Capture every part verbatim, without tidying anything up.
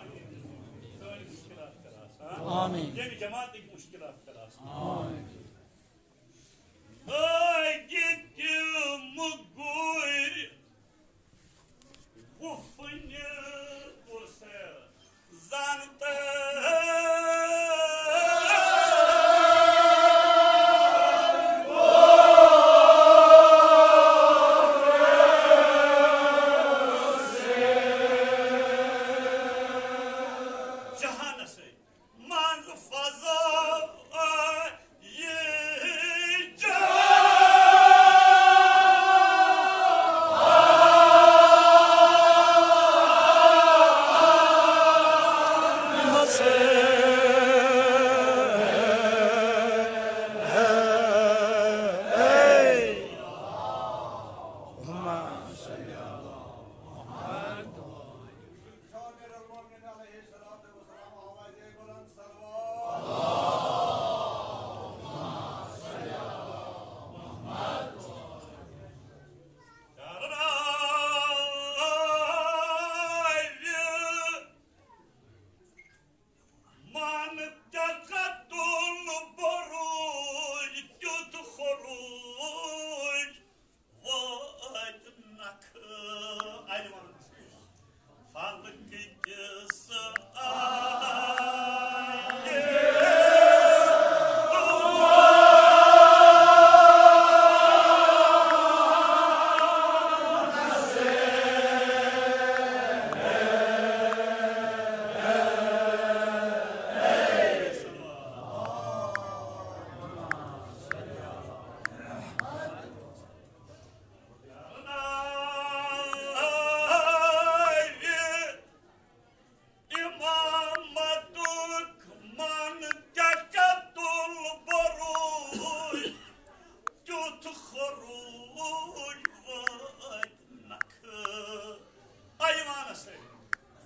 سٲنۍ مُشکِلات کَر آسان۔ آمین۔ ییٚمہِ جماعتٕکۍ مُشکِلات کَر آسان۔ آمین۔ لٲگِتھ تِم گُرۍ وُپھنہِ پُرسہٕ زن تہٕ جہانس منٛز فضا یہِ جان۔ من تقتل بروج تیُتھ خروج وٲتۍ نکھٕ۔ اَلہِ وَنُن۔ فلکہٕ کِس آیہِ امامتُک من تقتل بروج تیُتھ خروج وٲتۍ نکھٕ۔ ایوانس سۭتۍ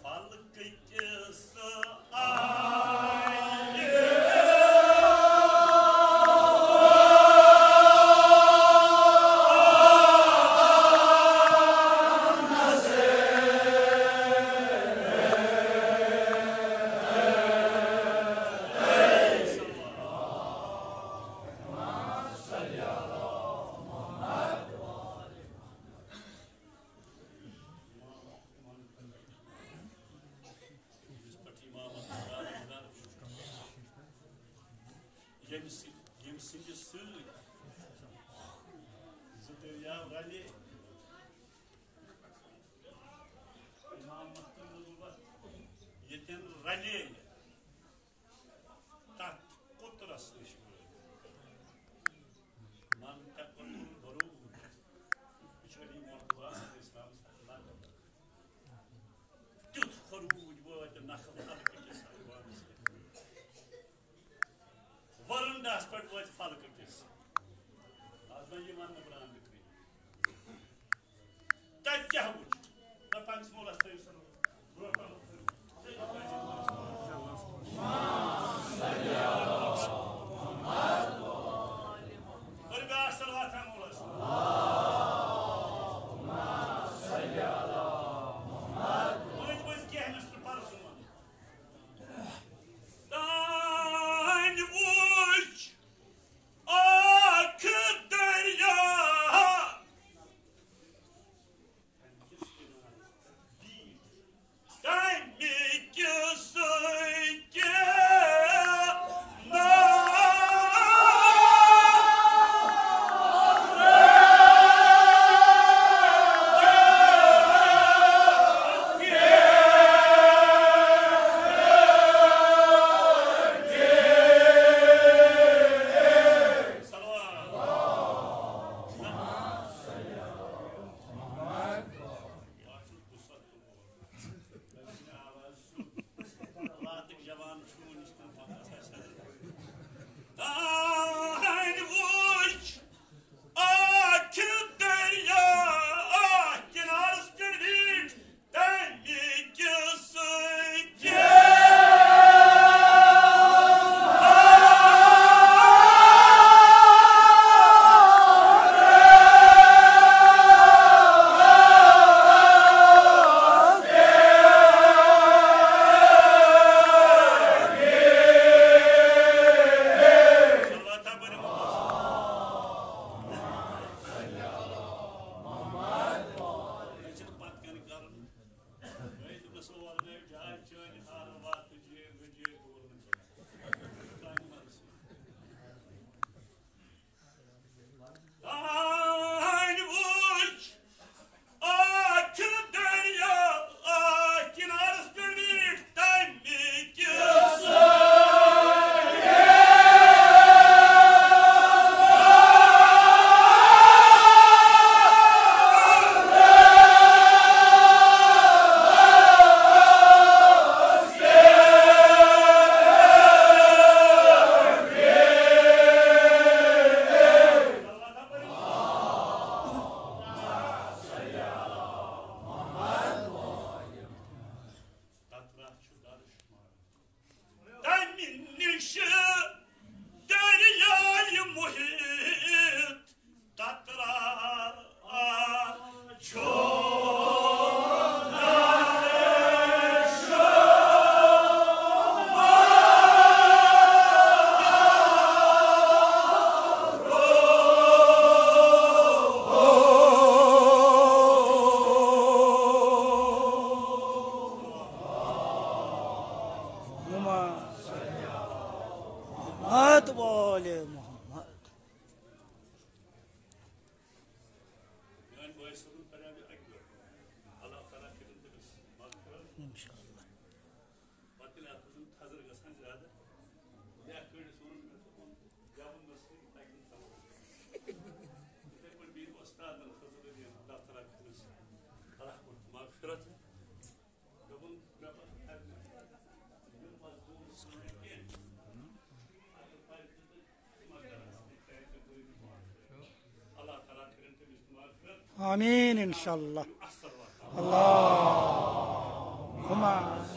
فلکہٕ کِس آیہِ۔ یُس پٮ۪ٹھ امام اتھ مُبارک چھُ، ییٚمہِ سۭتۍ، ییٚمہِ سٕنٛدِ سۭتۍ زٕ دٔریاو رلے، امامت تہٕ نبوت ییٚتٮ۪ن رلے، تتھ قطرس نِش وٲتۍ۔ من تقتل بروج۔ یہِ چھُ علی محمد علیہ السلام۔ تیُتھ خروج وٲتۍ نکھٕ فلکہٕ کِس ایوانس پٮ۪ٹھ۔ ورنڈاہس پٮ۪ٹھ وٲتۍ فلکہٕ کِس۔ از وۄنۍ یہِ وننہٕ بران بِکری۔ تتہِ کیٛاہ وُچھ؟ نہ پننِس مولس تھٲیِو سا برونٛہہ کُن۔ کٔرِو بیٛاکھ صلوات ہا مولس۔ مٔنٛزۍ مٔنٛزۍ کینٛہہ نہٕ سُہ پرزُن۔ دانہِ وُچھ اکھ دریا۔ دانہِ انشاءاللہ۔ پتہٕ ییٚلہِ اَتھ منٛز تھزر گژھان زیادٕ، یا کٔڑِتھ ووٚنُن مےٚ دوٚپُن، یا ووٚن مےٚ سۭتۍ تَتہِ کُن تھاوو۔ یِتھَے پٲٹھۍ بیٚیہِ وۄستادَن فضل الدین، اللہ تعالیٰ کٔرِنَس رحمت مغفرت۔ دوٚپُن، مےٚ پَتہٕ یِم مزدوٗر چھِنہٕ کینٛہہ۔ اگر پَزِ تہٕ تِم اگر اَصلی کَرِ تہٕ بٔرِتھ۔ اللہ تعالیٰ کٔرِن تٔمِس مغفرت۔ آمین انشاءاللہ۔ اصل وقت۔ اللہم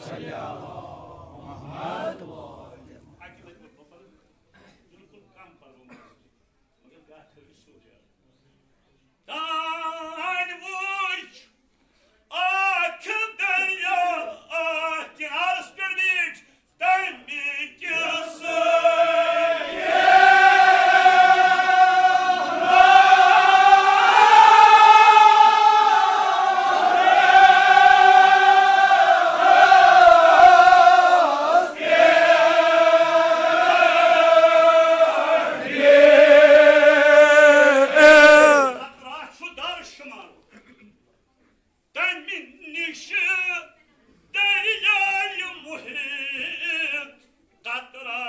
صل علی محمد۔ اَکہِ لَٹہِ ووٚن مےٚ پَنُن بِلکُل کَم پَرو مگر گَتھ تھٲوِو سیوٚد یاد۔ تانۍ وٕچھ اکھ دریا، اکھ کنارس پٮ۪ٹھ بیٖٹھ تمہِ کِس۔ قطرہ چھُ در شمار۔ تمہِ نِش دریایہِ محیط قطرہ۔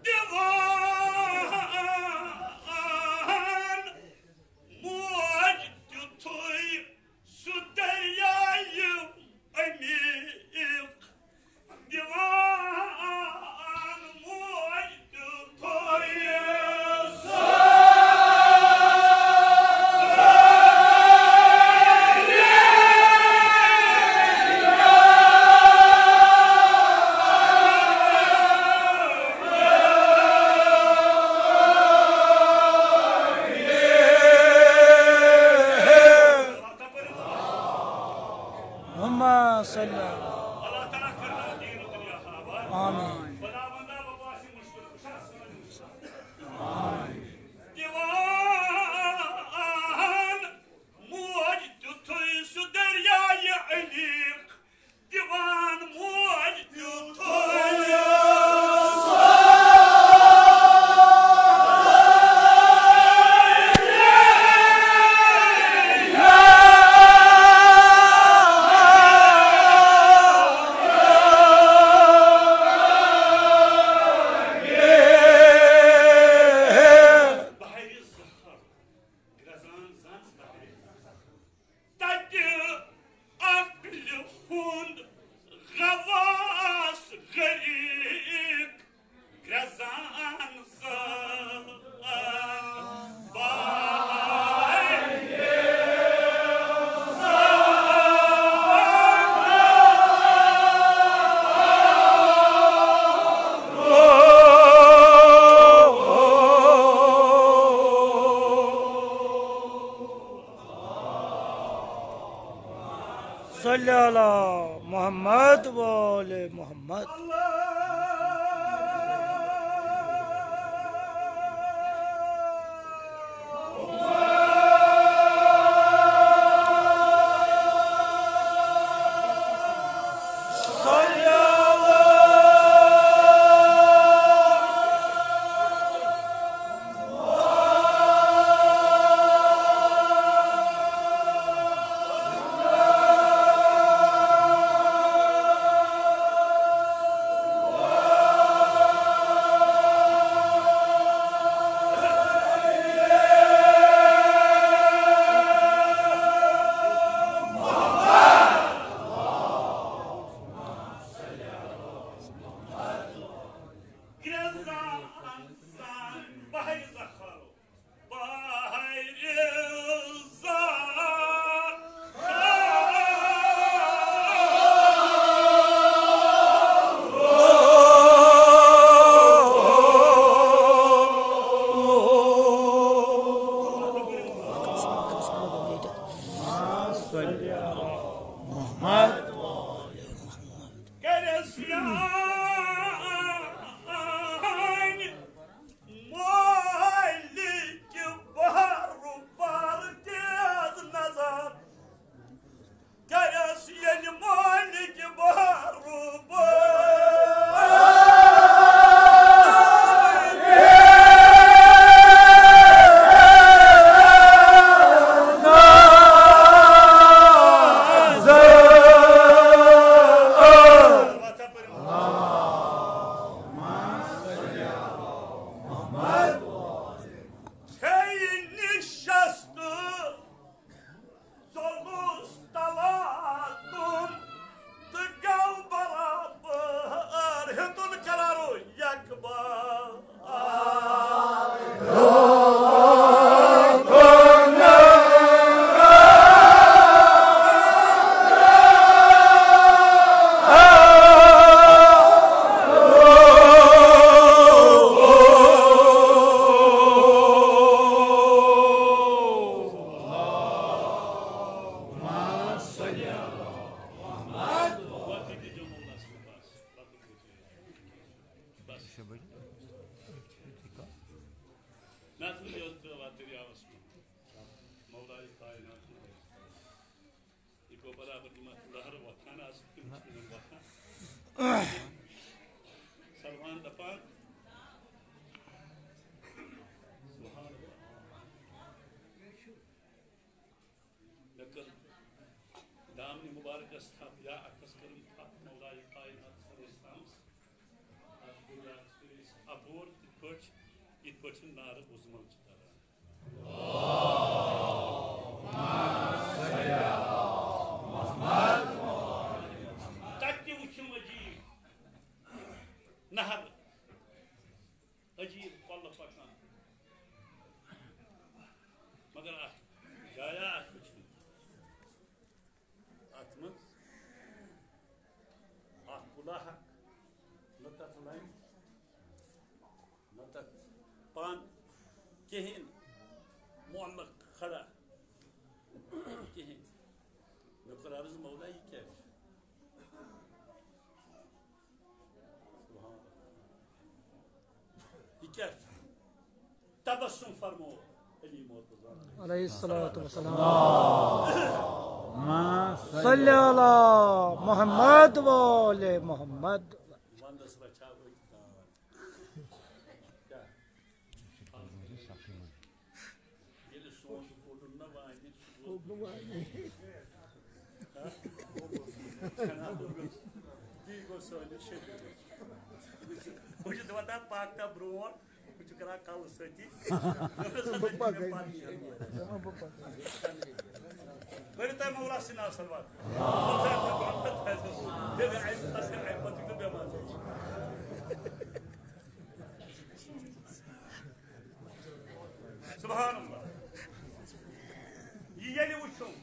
دِوان موج تیُتھُے سُہ دریایہِ عمیٖق۔ دِوان موج تیُتھُے سُہ۔ اللہم صل علی۔ آمین۔ دِوان موج تیُتھُے سُہ دریایہِ عمیٖق۔ دِوان موج تیُتھُے۔ بحرِ زخر، گرٛزان زن بحرِ زخر۔ تتہِ عقلہِ ہُنٛد غواص غریٖق، گرٛزان زن بحرِ۔ صلی علی محمد و آل محمد۔ گرٛزان زن بحرِ زخر، بحرِ زخر۔ محمد۔ سیانہِ مٲلِکہِ بارُبار تیز نظر کَرٮ۪س ییٚلہِ مٲلِکہِ بارُبار۔ چھے نِشست ژوٚلُس تلاتُن تہٕ گوٚو برابر ہیوٚتُن قرارو یکبار۔ نہ تہٕ یہِ ٲس ترٛٲوان دٔریاوَس منٛز۔ مولایہِ کائنات منٛز۔ یہِ گوٚو برابر یِم اَتھ لہرٕ وۄتھان آسہٕ، تِم چھِ یِمَن وۄتھان۔ سلمان دَپان، سبحان اللہ۔ مےٚ کٔر دامنہِ مُبارکَس تھپھ یا اَتھَس کٔرٕم تھپھ مولایہِ کائنات صلی اللہ علیہ وسلمَس۔ اَتھ گوٚو یا کٔرۍ أسۍ اَپور تِتھ پٲٹھۍ، یِتھ پٲٹھۍ نارٕ وُزمَل چھِ تَران۔ تَتہِ تہِ وُچھِم عجیٖب نہر، عجیٖب کۄلہٕ پَکان۔ مگر اَتھ جایہ اَکھ وٕچھِم۔ اَتھ منٛز اَکھ کُلاہ، نہ تَتھ لَنٛجہِ، نہ تَتھ پَن کِہیٖنۍ، معلق کھڑا کِہیٖنۍ۔ مےٚ کوٚر عرض، مولا، یہِ کیٛاہ چھُ؟ سبحان اللہ۔ یہِ کیٛاہ چھُ؟ تبسم فرمو علی مرتضیٰ۔ علیہ الصلوۃ والسلام۔ صلی علی محمد و آل محمد۔ وَنٛدَس رَچھا ؤتھۍ تار۔ کیٛاہ؟ ییٚلہِ سون یہِ کوٚڑُن نہ وانہِ، سُہ گوٚو نہٕ وانہِ۔ ہا؟ تی گوٚو سٲنِس شریٖرَس۔ بہٕ چھُس دَپان، پَکھ تَتھ برونٛٹھ، بہٕ چھُس کران کَلہٕ سۭتی۔ بہٕ پَکَے۔ دَپان، بہٕ پَکَے۔ کٔرِو تُہۍ مولا سٕنٛدِ ناوٕ صلوات۔ بیٚیہِ اَمہِ پَتہٕ، اَمہِ پَتہٕ چھُ بٮ۪مار۔ سبحان اللہ۔ یہِ ییٚلہِ وٕچھُم۔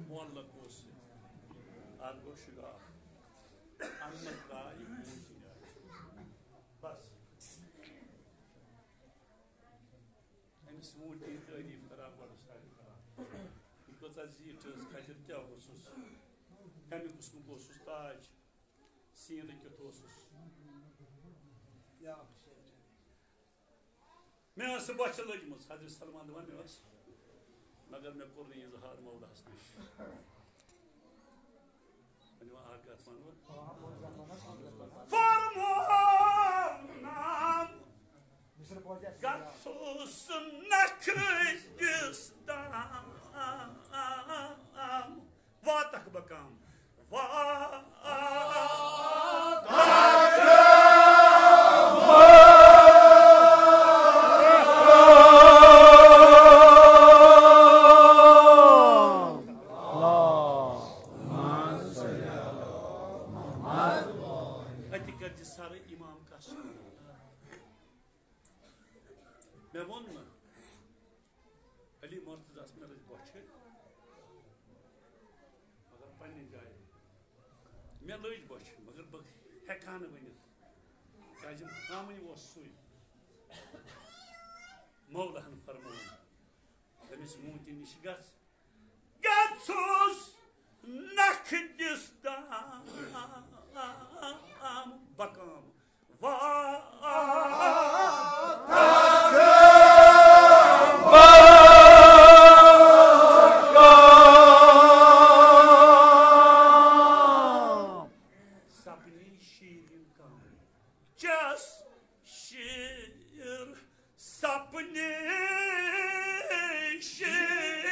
معلق اوس سُہ۔ اَتھ گوٚو شِگاف۔ اَمہِ منٛز درٛاو یہِ موٗدۍ سٕنٛدِ آیہِ۔ بس۔ أمِس موٗدۍ ہٕنٛدۍ تعریٖف کران گۄڈٕ سارے کران۔ یہِ کۭژاہ زیٖٹھ ٲس، کھجر کیٛاہ اوسُس، کَمہِ قٕسمُک اوسُس تاج، سیٖنہٕ کیُتھ اوسُس۔ مےٚ ٲس سۄ بۄچھِ لٔجمٕژ، حضرت سلمان دَپان مےٚ ٲس، مگر مےٚ کوٚر نہٕ اظہار مولدہَس نِش۔ وۄنۍ وَن اَکھ کَتھ وَنہٕ بہٕ۔ فرموونم گژھُس نکھٕ دِس تام۔ واتکھ بہٕ کم۔ وا- اَتہِ کَتہِ سَرٕ اِمام کَس؟ مےٚ ووٚن نہ، علی مرتضیٰ ہَس مےٚ لٔج بۄچھِ، مگر پننہِ جایہِ۔ مےٚ لٔج بۄچھِ، مگر بہٕ ہٮ۪کہٕ ہا نہٕ ؤنِتھ، کیٛازِ مقامٕے اوس سُے۔ مولہن فرمووُن، تٔمِس موٗدۍ نِش گژھ، گژھُس نکھٕ دِس تام بقام۔ وا- سپنی شیرین کام چس شیر سپنی شیر۔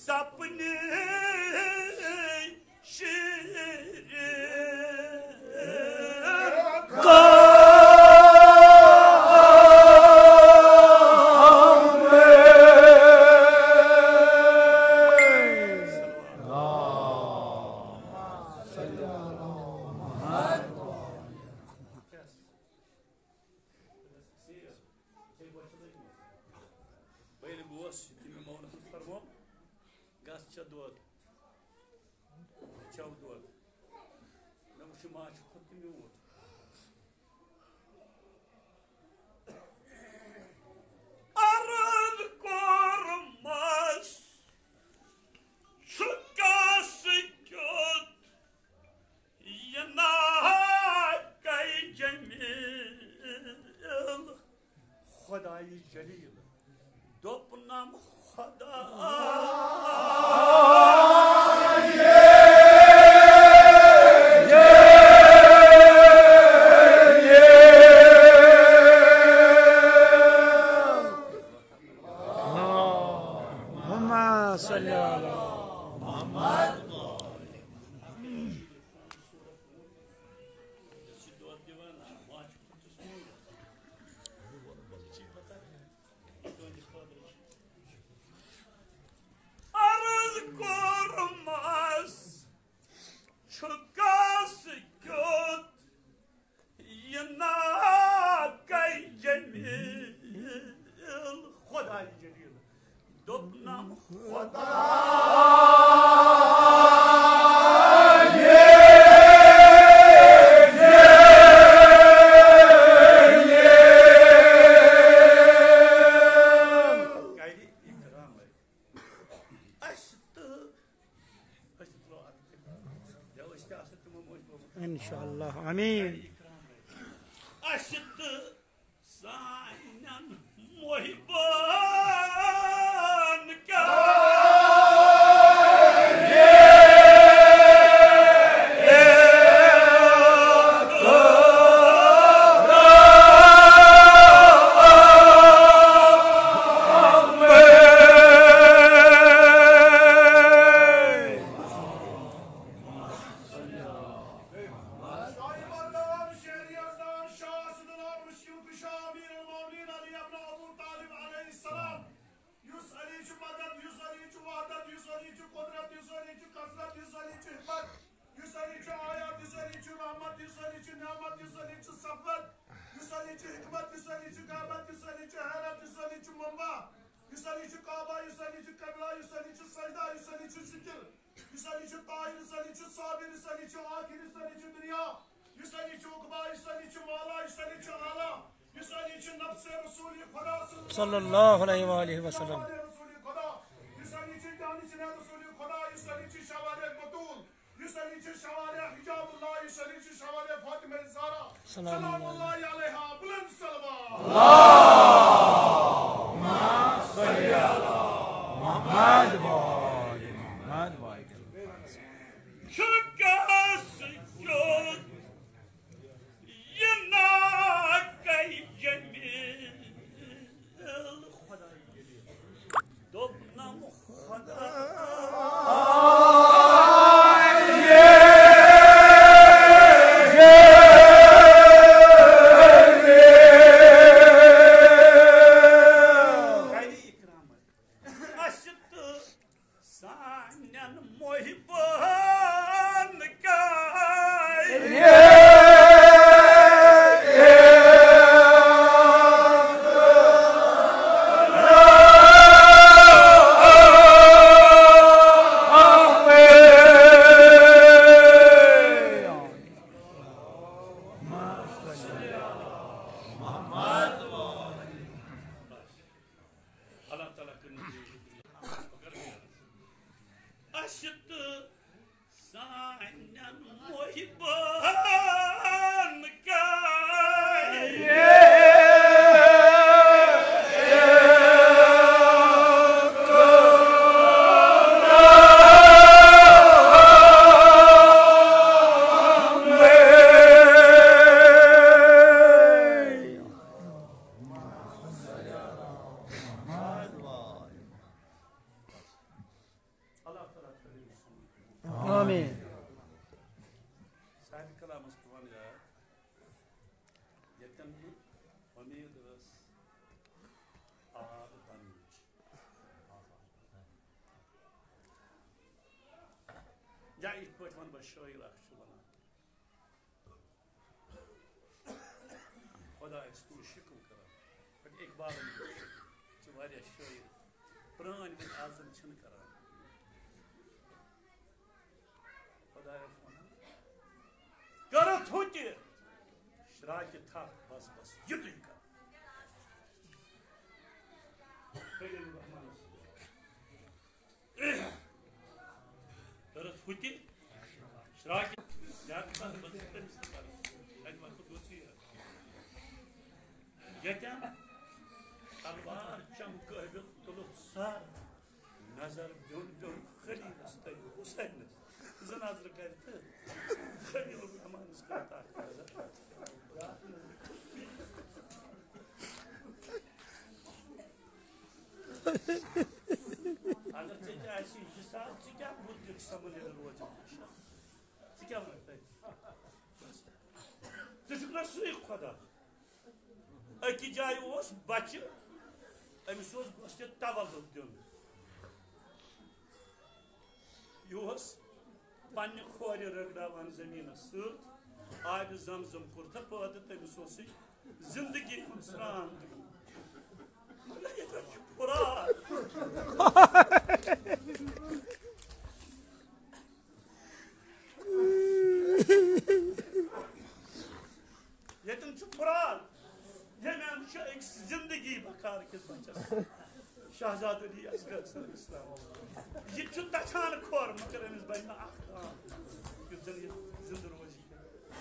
سپنی شیر۔ بہٕ ییٚلہِ گوس، یُتھُے مےٚ مولہٕ فرموو، گژھ چےٚ دۄد، چٮ۪و دۄد۔ مےٚ وُچھ، یہِ ماچھ کھوٚت تہٕ میوٗٹھ۔ عرض کوٚرمس، ژٕ کس کیُتھ یہِ ناکَے جمیٖل، خۄدایہِ جلیٖل، دوٚپنم خۄدایہِ جلیٖل۔ اللہم صلی علی محمد۔ عرض کوٚرمس، ژٕ کس کیُتھ یہِ ناکَے جمیٖل، خۄدایہِ جلیٖل۔ دوٚپنم خۄدایہِ جلیٖل۔ کرِ اِکرامے۔ اَسہِ تہٕ أسۍ تہِ ترٛاوو اَتھ کِتاب۔ یا أسۍ تہِ آسو تِمو مٔنٛزۍ گوٚمُت۔ انشاءاللہ۔ آمین۔ اَسہِ تہٕ سانٮ۪ن محبن کیٛاہ ذکر، یُس علی چھُ طاہر، یُس علی چھُ صابر، یُس علی چھُ آخر، یُس علی چھُ دُنیا، یُس علی چھُ عقبیٰ، یُس علی چھُ مولا، یُس علی چھُ اعلیٰ، یُس علی چھُ نفس رسول خدا صلی اللہ علیہ وآلہ وسلم۔ رسول خدا، یُس علی چھُ جان شِناس رسول خدا، یُس علی چھُ شوارع بتول، یُس علی چھُ شوارع حجاب اللہ، یُس علی چھُ شوارع فاطمہ زہرا، سلام سلام اللہ علیہا، بلند صلوات۔ اللہم صل علی محمد و آل محمد و آل۔ شرکس کیُتھ یہِ ناکہ جمیل خداے۔ دوٚپنم خدا۔ اکرامت۔ اسہِ تہٕ سانٮ۪ن محبن کَرِ۔ اللہ تعالیٰ کٔرِنۍ۔ اسہِ تہٕ سانٮ۪ن محبن کَرِ۔ اللہ تعالیٰ تھٲوِن سون۔ آمین۔ صاحب کلامس تہِ وَن یاد، ییٚتٮ۪ن نہٕ وۄمید ٲس آب بننٕچ۔ یا یِتھ پٲٹھۍ وَنہٕ بہٕ، شٲعر اکھ چھُ وَنان، خۄدایَس کُن شُکُر کران۔ پتہٕ اقبالن چھِ واریاہ شٲعر پرٛٲنۍ وۄنۍ آز زَن چھِنہٕ کران۔ خۄدایَس وَنان، کٔرٕتھ ہُہ تہِ شراکہِ تھپھ، بس، بس، یُتُے کر۔ خلیل الرحمنَس کٔرٕس ہُتہِ شراکہِ، زیادٕ تر بہٕ چھُس تٔمِس تہِ کران۔ اَکہِ وقتہٕ گوٚژھ یہِ ییٚتٮ۪ن تلوار چمکٲوِتھ تُلُتھ سر، نظر بیوٚن بیوٚن خلیلس تہٕ حسینس۔ زٕ نظرٕ کرِ تہٕ خلیل الرحمنس کرِ تتھ نظر۔ اگر ژےٚ تہِ آسی حساب، ژٕ کیٛاہ مُدرِک سمبٲلِتھ روزِ؟ ژٕ کیٛاہ وَنکھ تَتہِ؟ ژٕ چھُکھ نہ سُے خۄدا؟ أکِس جایہِ اوس بچہِ، أمِس اوس گۄژھِ تولُد دیُن۔ یہِ اوس پننہِ کھورِ رٔگڑاوان زٔمیٖنس سۭتۍ، آبِ زمزم کوٚر تہٕ پٲدٕ، تٔمِس اوسُے زندگی ہُنٛد سرٛان دیُن۔ مگر ییٚتٮ۪ن چھُ فُرات۔ ییٚتٮ۪ن چھُ فُرات، ییٚمہِ اَندٕ چھِ أکِس زِندگی بکار کِس بَچَس، شہزادٕ علی اصغر صٲب اسلام۔ یہِ تہِ چھُ دَچھان کھۄر، مگر أمِس بَنہِ نہٕ اَکھ دان، یُتھ زَن یہِ زِندٕ روزِ۔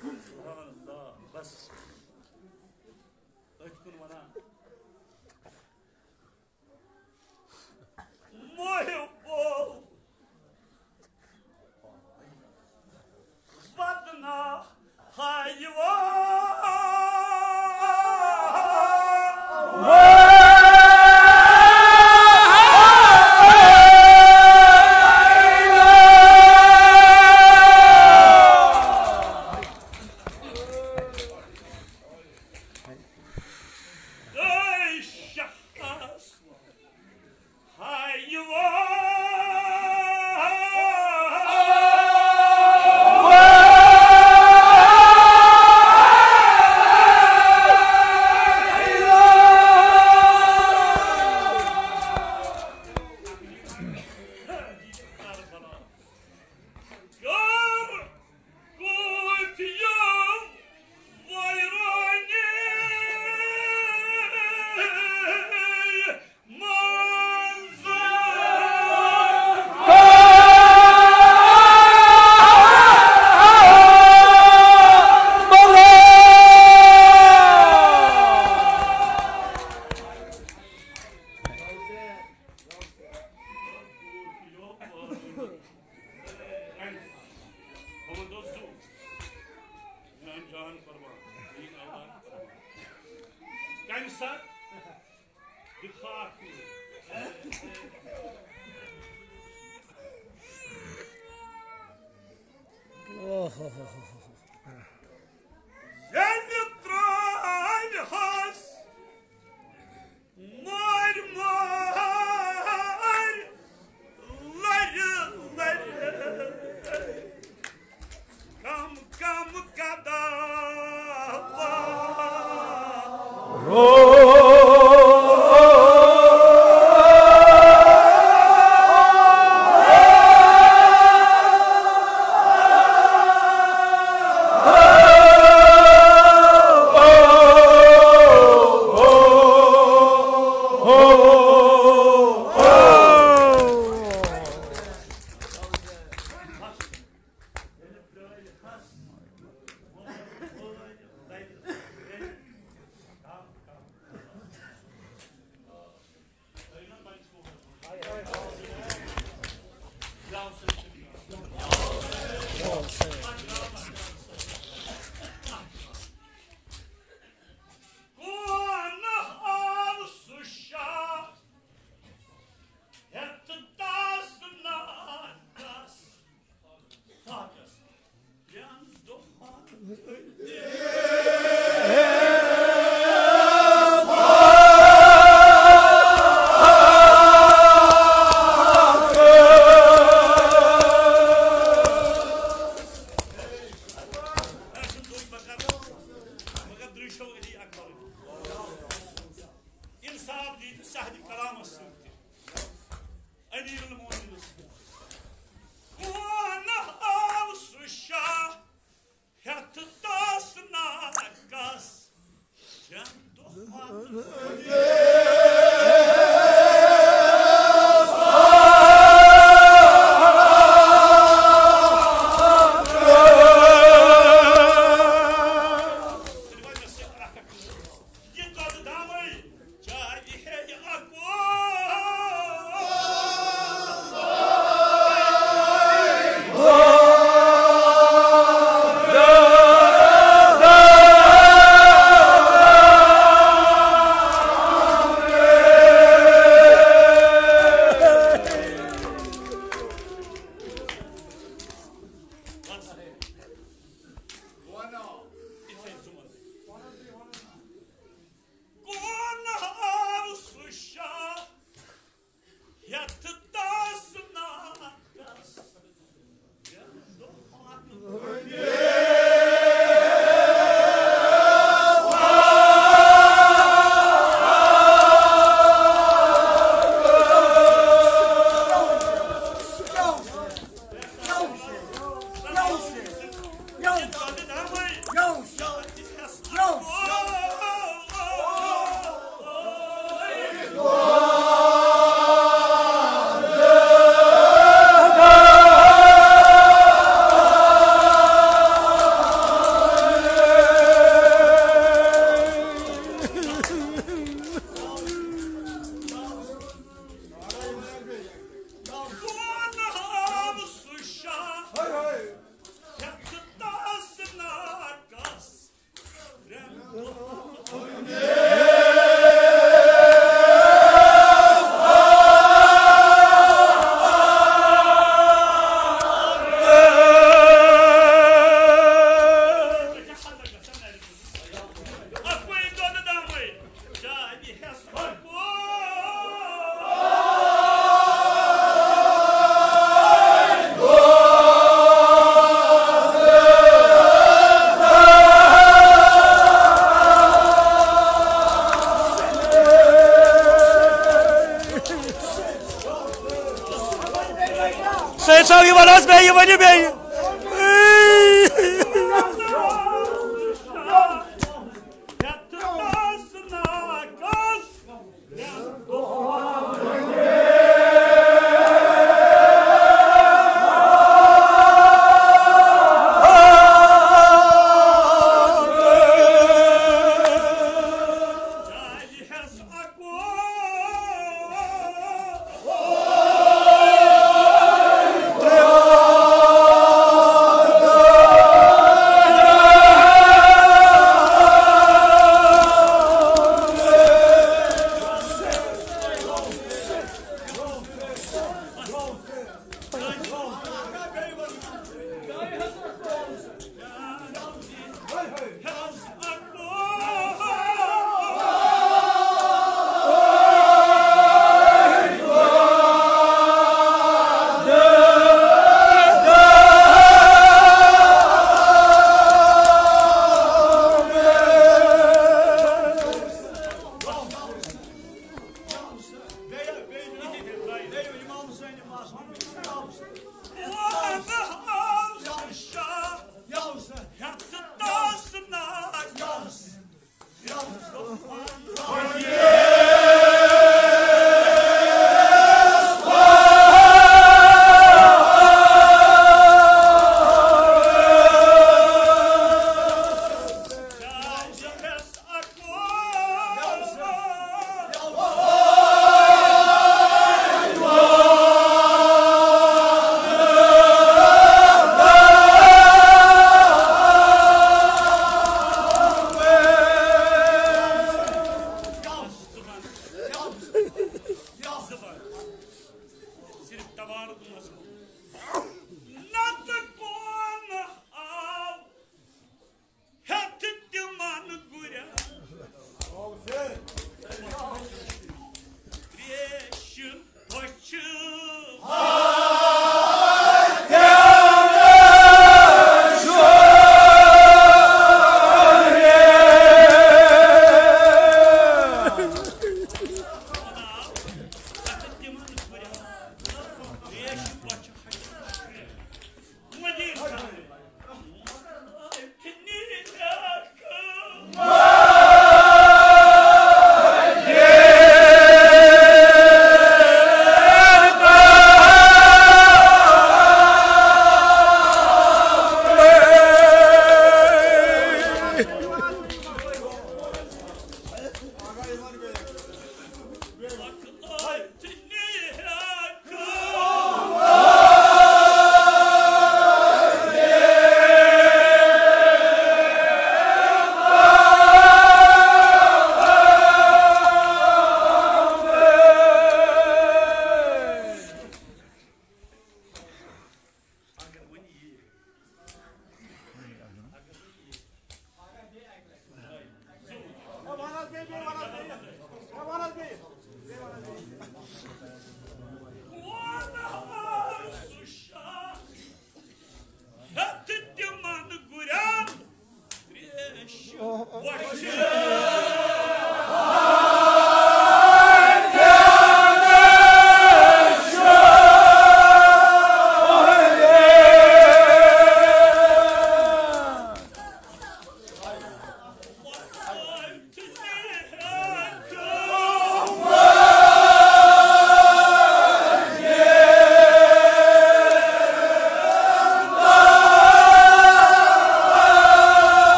سبحان اللہ، بس۔ أتھۍ کُن وَنان۔ محبو ودنا حیوان۔ دِکھا۔ ییٚلہِ ترٛٲوۍ ہس مٲرۍ مٲرۍ لرِ لرِ، کم کم قدم رو۔ انصاف دی تہٕ صاحب کرامس سۭتۍ تہِ، امیر المومنین سۭتۍ۔ کون آو سُہ شاہ ہیتھ تاس ناکس؟ کون آو سُہ شاہ یتھ تاس ناکس؟ سید صاحب، یہِ وَن حظ بیٚیہِ، یہِ ؤنِو بیٚیہِ۔ صرف تبارک منٛز۔ نتہٕ کون آو ہٮ۪تھ تِمن گُرٮ۪ن۔ تریشہِ بۄچھِ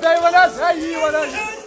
بیٚیہِ وَن حظ، ہے، یی وَن حظ۔